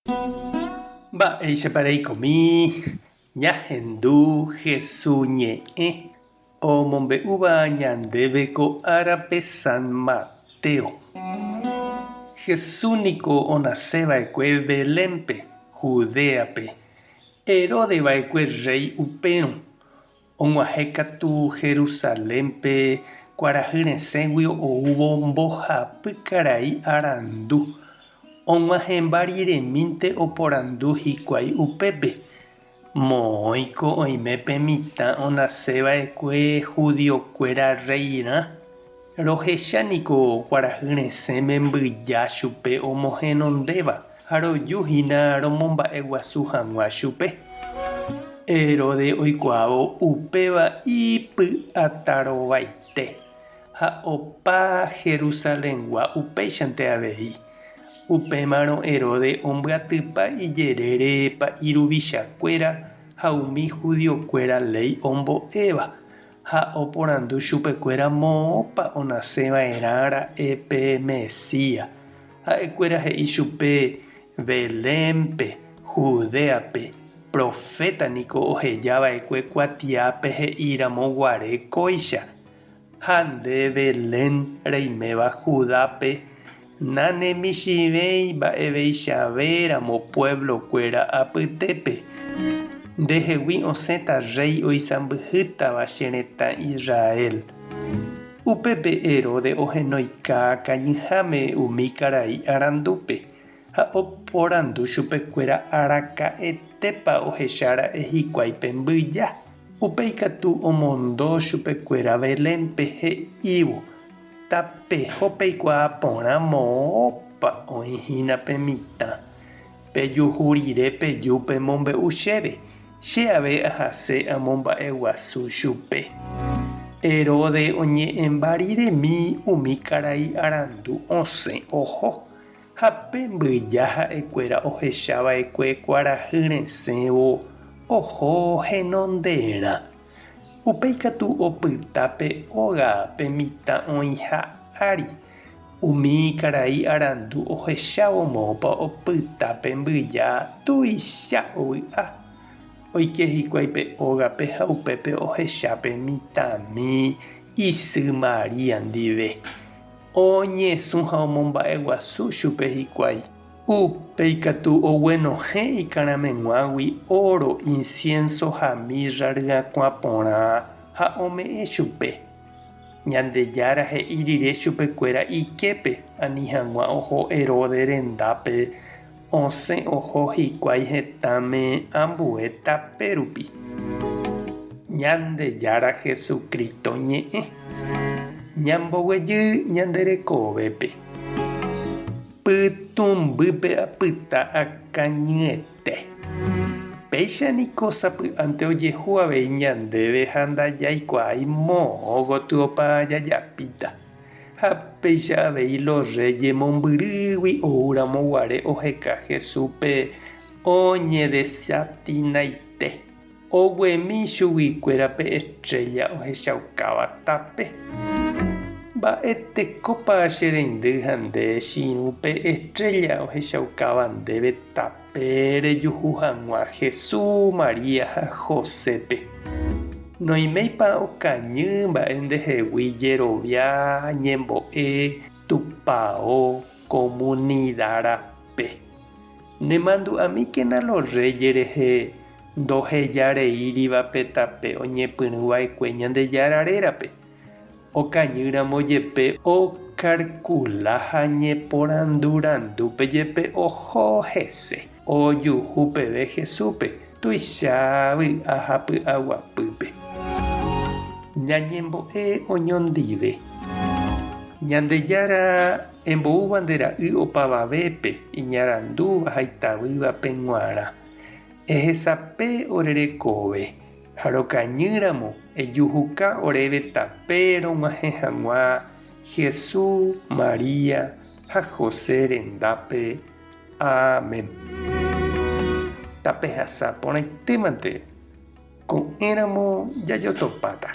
Mba'éichapa reikomi ñahendu Hesu ñe'ẽ omombe'úva ñandéve ko árape San Mateo. Hesu niko onase va'ekue Belénpe, Judéape. Herodes va'ekue rréi upérõ. Og̃uahẽ katu Jerusalénpe kuarahy resẽguio oúvo mbohapy karai arandu. Og̃uahẽmba riremínte oporandu hikuái upépe, Moõiko oime pe mitã onase va'ekue judiokuéra rreirã? Rohecha niko kuarahy resẽme mbyja chupe omohenondéva ha roju hína romomba'eguasu hag̃ua chupe. Herodes oikuaávo upéva ipy'atarovaite, ha opa Jerusalengua upéichante avei. Upémarõ Herodes ombyatypa ijerére pa'i ruvichakuéra ha umi judiokuéra léi ombo'éva, Ha oporandu chupekuéra moõpa onase va'erã ra'e pe Mesías. Ha'ekuéra he'i chupe, Belénpe, Judéape, proféta niko oheja va'ekue kuatiápe he'i ramo guare kóicha, Ha nde Belén reiméva Judápe, Nanemichĩvéi mba'eveichavéramo pueblo-kuéra apytépe. Ndehegui osẽta rréi oisãmbyhýtava che retã Israel. Upépe Herodes ohenoika kañyháme umi karai arandúpe, ha oporandu chupekuéra araka'etépa ohecha ra'e hikuái pe mbyja. Upéi katu omondo chupekuéra Belénpe he'ívo, Tapeho peikuaa porã moõpa oĩ hína pe mitã. Pejuhu rire peju pemombe'u chéve, che ave ahase amomba'eguasu chupe. Herodes oñe'ẽmba riremi umi karai arandu osẽ oho, ha pe mbyja ha'ekuéra ohecha va'ekue kuarahy resẽvo oho henonderã. Upéi katu opyta pe óga pe mitã oĩha ári. Umi karai arandu ohechávo moõpa opyta pe mbyja tuicha ovy'a. Oike hikuái pe ógape ha upépe ohecha pe mitãmi isy María ndive. Oñesũ ha omomba'eguasu chupe hikuái. Upéi katu oguenohẽ ikarameg̃uágui óro, insiénso ha mírra ryakuã porã ha ome'ẽ chupe. Ñandejára he'i rire chupekuéra iképe ani hag̃ua oho Herodes rendápe, osẽ oho hikuái hetãme ambue tape rupi. Ñandejára Jesucristo ñe'ẽ. Ñamboguejy ñande rekovépe. Pytũmbýpe apyta akañyete. Péicha niko sapy'ánte ojehu avei ñandéve ha ndajaikuaái moõ gotyopa jajapíta. Ha péicha avei los reyes mombyrýgui oúramo guare oheka Jesúspe oñedesatinaite. Oguemi chuguikuéra pe estrella ohechaukáva tape. Mba'etekópa che reindy ha nde che irũ pe estrella ohechaukáva ndéve tape rejuhu hag̃ua Jesús, María ha Josépe? Noiméipa okañy mba'e ndehegui jerovia, ñembo'e, tupao, komunida rape? Nemandu'amíkena los reyes rehe ndohejareíriva pe tape oñepyrũva'ekue Ñandejára rérape, okañýramo jepe okarkula ha ñeporandurandúpe jepe oho hese, ojuhu peve Jesúspe tuicha vy'a ha py'aguapýpe. Ñañembo'e oñondive. Ñandejára emboúva nde ra'y opavavépe iñarandúva ha itavývape g̃uarã. Ehesape ore rekove, ha rokañýramo ejuhuka oréve tape rog̃uahẽ hag̃ua Jesús, María ha José rendápe. Amén. Tapehasa porãitémante, ko'ẽramo jajotopáta.